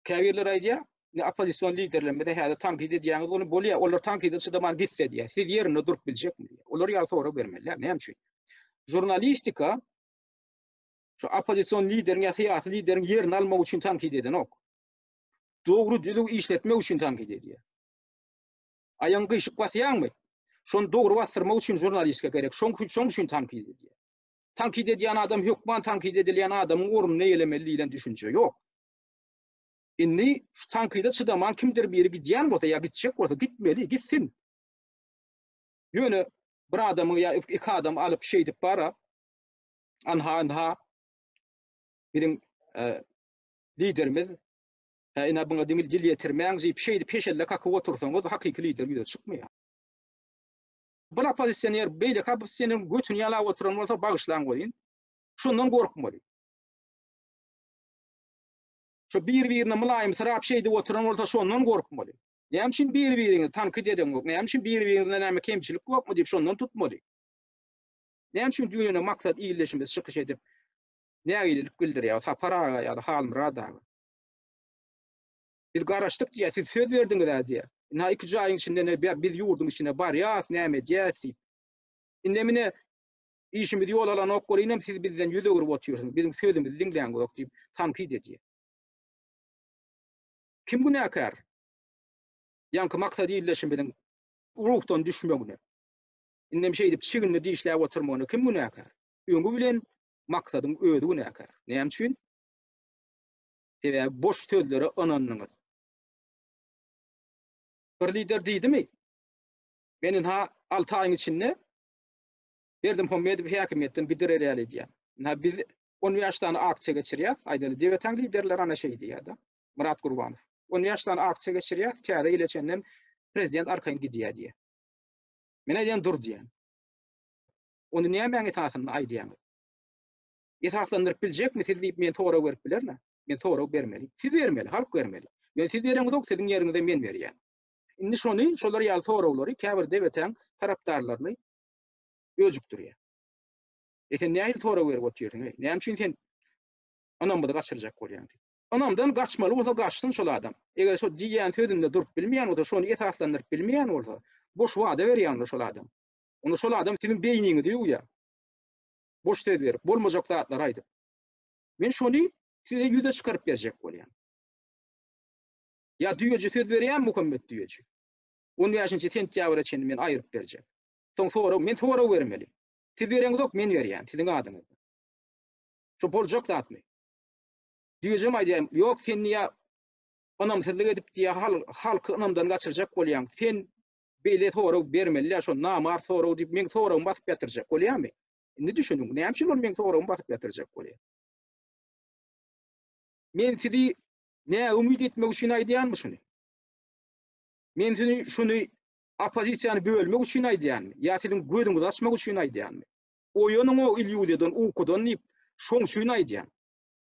Käbirleri aýdýar, indi oppozision liderlerimize häzir tankyt edýäňiz, ony bolýar, olar tankyda çydaman gitse diýýär. Siz ýerinde durup biljekmi diýýär. Olar ýaly sorag bermeli däl. Näme üçin? Žurnalistika şu oppozision lideriň ýa syýasy lideriň ýerini almak üçin tankyt edenok. Dogry düzüw işletmek üçin tankyt edýär. Aýagyňy gyşyk basýaňmy? Şony dogry basdyrmak üçin žurnalistika gerek. Şoň şoň üçin tankyt edýär. Tankyt edýän adam hökman tankyt edilýän adamyň ornuny eýelemeli diýlen düşünje ýok. Indi şu tankyda çydaman kimdir biri gidýän bolsa ýa gitjek bolsa gitmeli, gitsin. Ýöne bir adamyň ýa iki adam alyp şeýdip bara anha anha biziň e, liderimiz e, ina buňa dil dil ýetirmäň diýip şeýdip peşelle kakyp otursaňyz hakyky lider ýüze çykmaýar. Bir oppozisioner beýleki oppozisioneriň götüni ýalap oturan bolsa bagyşlaň welin şondan gorkmaly. Şo bir-birine mylaýymsyrap şeýdip oturan bolsa şondan gorkmaly. Näme üçin bir-biriňizi tankyt edeňok, näme üçin bir-biriňizde näme kemçilik ýokmy diýip şondan tutmaly. Näme üçin düýn Maksat ildeşimiz çykyş edip nägilelik bildirýär Sapar aga ýa-da Halmyrat aga. Biz garaşdyk diýýär, siz söz berdiňiz-ä diýýär. Ynha iki jaýyň içinde ne biz ýurduň içine barýas, näme edýäs diýip. Indi mine Işimiz ýol alanok welinem siz bizden ýüz öwrüp otyrsyňyz, biziň sözümizi diňläňzok diýip tankyt edýär. Kim günäkär? Ýaňky maksat ildeşimiziň ruhdan düşmegine, indem şeýdip çignini dişläp oturmagyna kim günäkär? Öňi bilen maksadyň özi günäkär. Näme üçin? Sebäbi boş sözlere ynandyňyz. Bir lider diýdimi? Men ynha 6 aýyň içinde Berdimuhamedowy häkimiýetden gidirer ýaly edýär. Ynha biz 15 sany aksiýa geçirýäs, aýdaly Debetaň liderleri ana şeý diýýär-de. Myrat Gurbanow. 15 sany aksiýa geçirýäs, täze ýyla çenlem prezident arkaýyn gidýär diýýär. Men aýdýan dur diýýän. Ony nämäň esasynda aýdýaňyz? Esaslandyryp biljekmi siz diýip men sorag berip bilerin. Men sorag bermeli. Siz bermeli, halk bermeli. Men siz bereňizok, siziň ýeriňize men berýän. Indi şony, şolar ýaly soraglary käbir DBT-niň tarapdarlaryny öjükdirýär. E sen nähili sorag berip otyrsyň, eý? Näme üçin sen ynamymyzy gaçyrjak bolýaň diýip. Ynamdan gaçmaly bolsa gaçsyn şol adam. Eger şo diýýän sözünde durup bilmeýän bolsa, şony esaslandyryp bilmeýän bolsa, boş wada berýän onda şol adam. Onda şol adam siziň beýniňizi ýuwýar. Boş söz berip, bolmajak zatlary aýdyp. Men şony size ýüze çykaryp berjek bolýan. Ýa düýeji söz berýän Muhammet düýeji. 15-nji sentýabra çenli men aýryp berjek. Soň sorag, men sorag bermeli. Siz bereňizok, men berýän, siziň adyňyzdan. Şu boljak zatmy? Düýejem aýdýar, ýok sen diýýär, ynamsyzlyk edip diýýär, halky ynamdan gaçyrjak bolýaň. Sen beýle sorag bermeli däl, şo namart sorag diýip meň soragymy basyp ýatyrjak bolýarmy? Indi düşüniň, näme üçin ol meň soragymy basyp ýatyrjak bolýar? Men sizi näumyt etmek üçin aýdýanmy şuny? Men sizi şuny oppozisiýany bölmek üçin aýdýanmy ýa siziň gözüňizi açmak üçin aýdýanmy? Oýanyň o illýuziýadan, ukudan diýip, şoň üçin aýdýan.